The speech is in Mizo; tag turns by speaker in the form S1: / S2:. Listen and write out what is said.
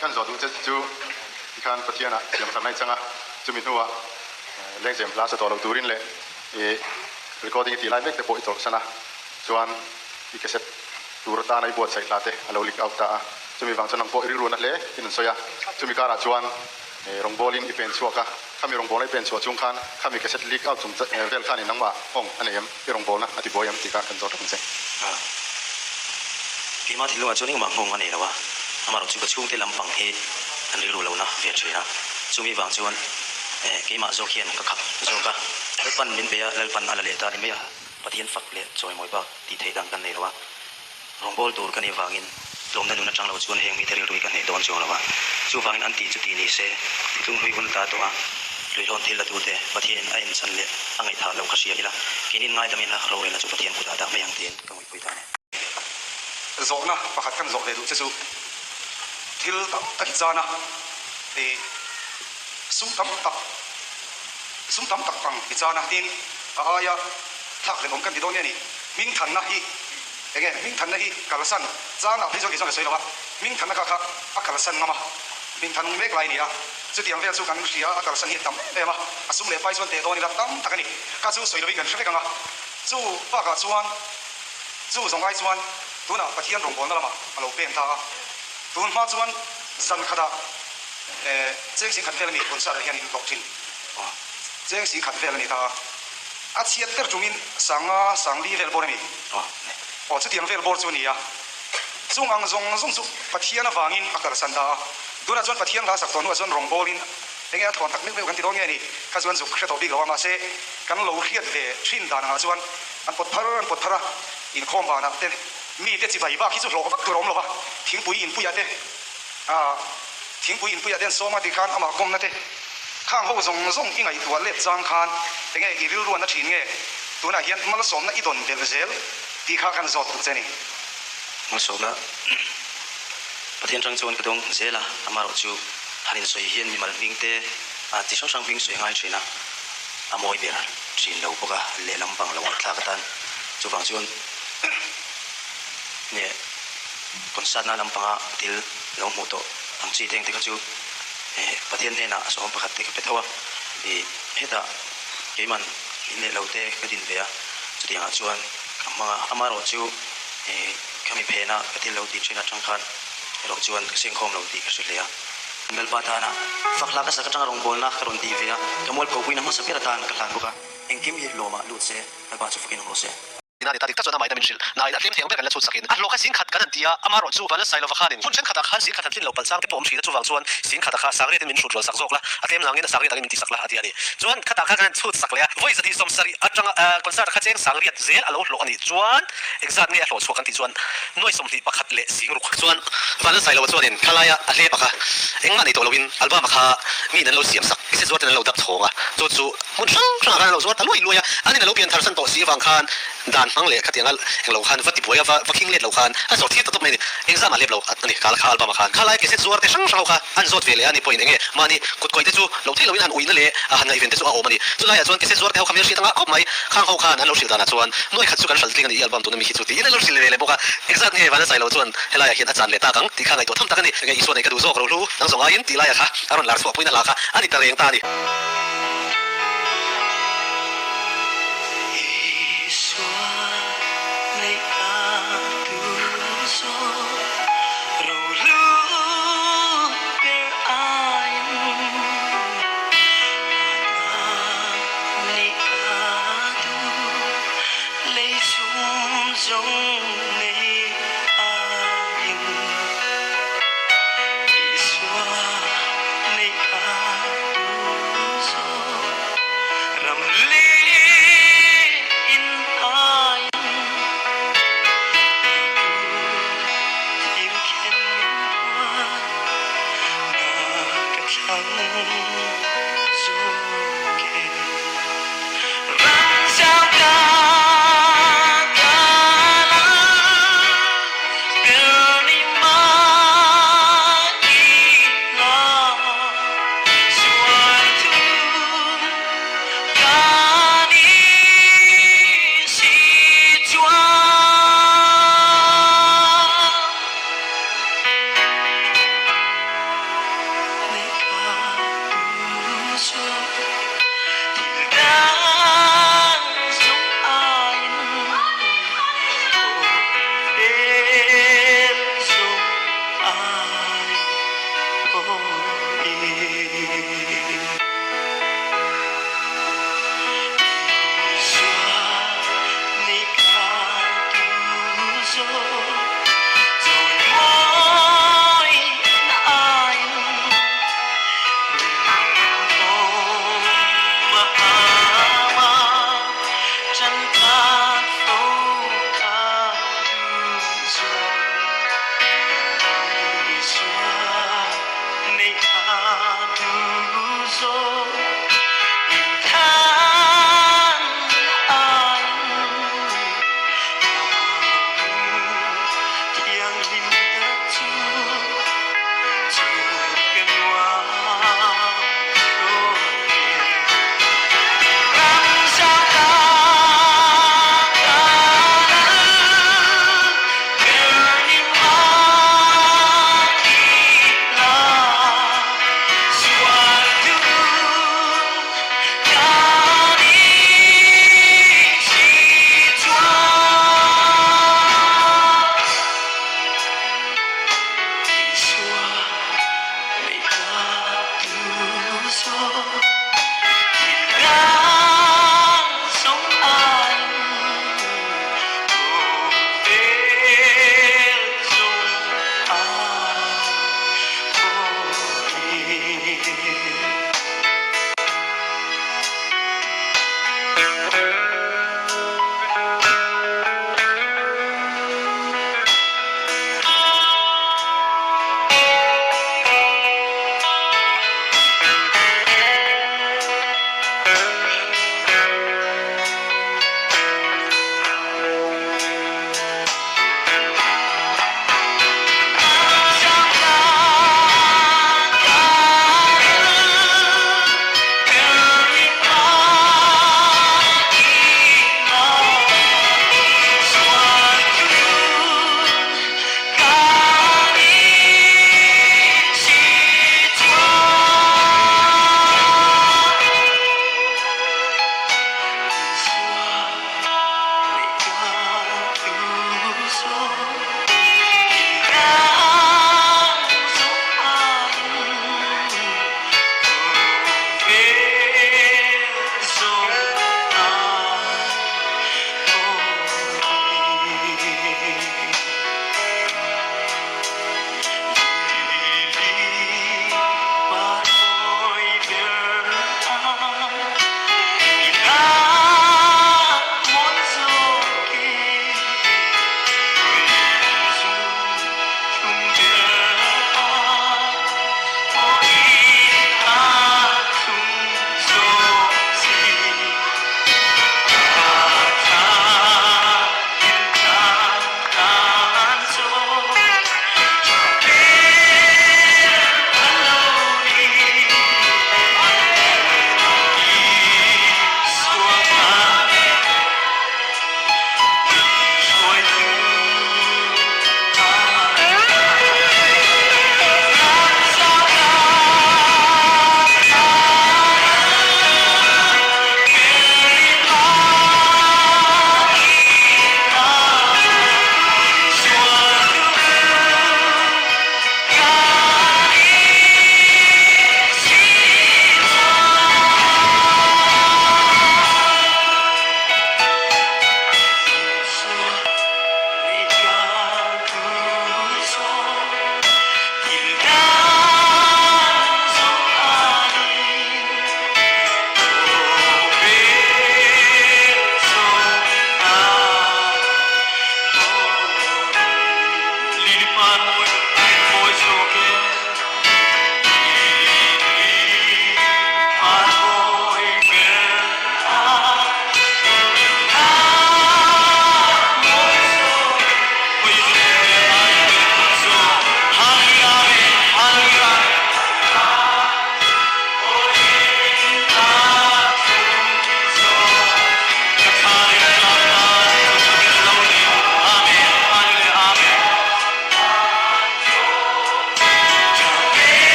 S1: Kan zawh duh che chu tikhan Pathianah siam thar nai chang a, chumi hnuah lengzem hla sa tawh lo turin leh i recording i tih lai mek te pawh i chawlhsan a, chuan i cassette tur atana i buatsaih hla te a lo leak out ta a, chumi vang chuan nang pawh i rilru na hle in an sawi a, chumi karah chuan rawngbawlin i pen chhuak a, khami rawngbawlna i pen chhuah chung khan khami cassette leak out chung vel khanin nangmah nghawng a nei em, i rawngbawlna a ti buai em tih kha kan zawt ang che.
S2: A, keimah thinlungah chuan engmah nghawng a nei lo a, amaherawhchu ka chhungte lampang hi an rilru lohna ve thin a, chumi vang chuan keimah zawk hian ka khap zawk a, Lalpan min bei a, Lalpan a la leh ta ni mai a, Pathian fak leh chawimawi bak tih theih dang kan nei lo a, Rawngbawl tur ka nih vangin tlawmna nun atang lo chuan heng mite rilru hi ka hne dawn chuang lo a, chuvangin an tih chu tih ni se, thuthlung hlui hun ta tawh a, hluihlawn thil la tute Pathianin a enchan leh a ngaihthah loh kha hria ila, keinin ngaidam ila rorelna chu Pathian kutah dah mai ang tiin ka ngawihpui ta a ni.
S3: Zawhna pakhat kan zawh ve duh che chu thil tam tak i chan a, i sum tam tak sum tam tak ang i chan a, tin a aia thlak hlelh awm kan ti dawn nge ni, hmingthanna hi Enge hmingthanna hi kalsan changah phei chuan kei chuan ka sawi lo a, hmingthanna kha kha a kalsan ngam a, hmingthan mek lai a ni a, chutiang vel chu kan hria a kalsan hi a tam em em a, a sum leh pai chuan teh dawn ila tam tak a ni, kha chu sawi lovin kan hre vek ang a, chu bakah chuan chu zawng ai chuan tunah Pathian rawngbawlna lamah a lo peng ta a, tun hma chuan zan khatah cheng sing khat vel a ni concert ah hian in hlawk thin, cheng sing khat vel a ni ta a. A chhiat ber tumin sanga sangli vel bawr a ni. Aw chutiang vel bawr chu a ni a. Chung ang zawng zawng chu Pathian avangin a kalsan ta a. Tunah chuan Pathian hla sak tawh hnuah chuan rawngbawlin enge a thawn tak meuh meuh kan ti dawn nge ni? Kha chuan zuk hre tawh bik lo a, mahse kan lo hriat ve thin dan angah chuan an pawt phar an pawt phar a, inkhawm banah te mite chibai bak hi chu hlawh vak tur a awm lo va, thingpui inpuiah te thingpui inpuiah te an sawm a ti khan amah kawmna te Khang ho zawng zawng i ngaihtuah let chang khan enge i rilruan a thin nge? Tunah hian malsawmna i dawn belh zel tih kha kan zawt duh che ni.
S2: Malsawmna Pathian tang chuan ka dawng zel a, amaherawhchu han insawi hian mimal hming te chi hrang hrang hming sawi a ngai thin a, a mawi ber thin lo bawk a, lehlam pang lo ngaihthlak atan chuvang chuan nge concert na lampanga thil lo hmuh tawh ang chi te engte kha chu Pathian hnenah sawm pakhat te ka pe tho a, ih hetah keiman in leh lo te ka din ve a, chutiangah chuan ka hmang a, amaherawh chu khami phena ka thil lo tih thin atang khan erawh chuan ka sengkhawm lo tih ka hre hle a. Melpa tana fak hla ka sak atanga rawngbawlna ka rawn tih ve a, ka mualpho puina hmasa ber atan ka hlan bawk a, engkim hi lawmah lut se, Lalpa chu fakin awm rawh se.
S4: Ina ni ta dik tak chuan amah in a min hrilh. Na in a tlem thei ang ber kan la chhut sakin a hlawh kha sing khat kan han ti a, amah erawh chu van sailova khanin hun thenkhatah khan sing khat han tlin lo palh chang te pawh awm thin a, chuvang chuan sing khatah kha sangriatin min hrut rual sak zawk la, a tlem langin a sangriat angin min ti sak la a ti a ni. Chuan khatah khan kan han chhut sak leh a, vawi 270 atanga concert ah kha cheng sangriat zel a lo hlawh a nih chuan engzat nge a hlawh chhuak kan tih chuan nuai 21 leh sing ruk. Chuan van sailova chuanin thlalai a a hlep a kha engmah nei tawh loin album a kha miin an lo siam sak, i se zuarten an lo dap chhawng a, chu chu Hmun hrang hrangah khan an lo zuar ta luai luai a, an in a lo pian thar san tawh si avang khan dan hmang leh khatianga englo khan va tibuai a, va va khing let lo khan a zawr thir ta tawp mai a ni. Engzamah lep lo a ni, kala kha album ah khan khalai cassette zuar te hrang hrang ho kha an zawt ve leh a ni pawhin enge mahni kut kawih te chu lo theih loin han uihna leh a han ngaihven te chu a awm a ni. Chulaiah chuan cassette zuar te ho kha hmelhriat anga khawp mai, khang ho khan an lo hrilh danah chuan nuai khat chu kan hralh tling a ni i album tuna mi khi chu tiin an lo hrilh ve leh bawk a, engzat nge van a chai lo chuan helaiah hian a chan leh tak ang tih kha ngaihtuah tham tak a ni. Enge Isua nei ka duh zawk ro hlu nang zawng aiin tih laiah kha a rawn lar chhuah puina hla kha a ni ta reng ta a ni.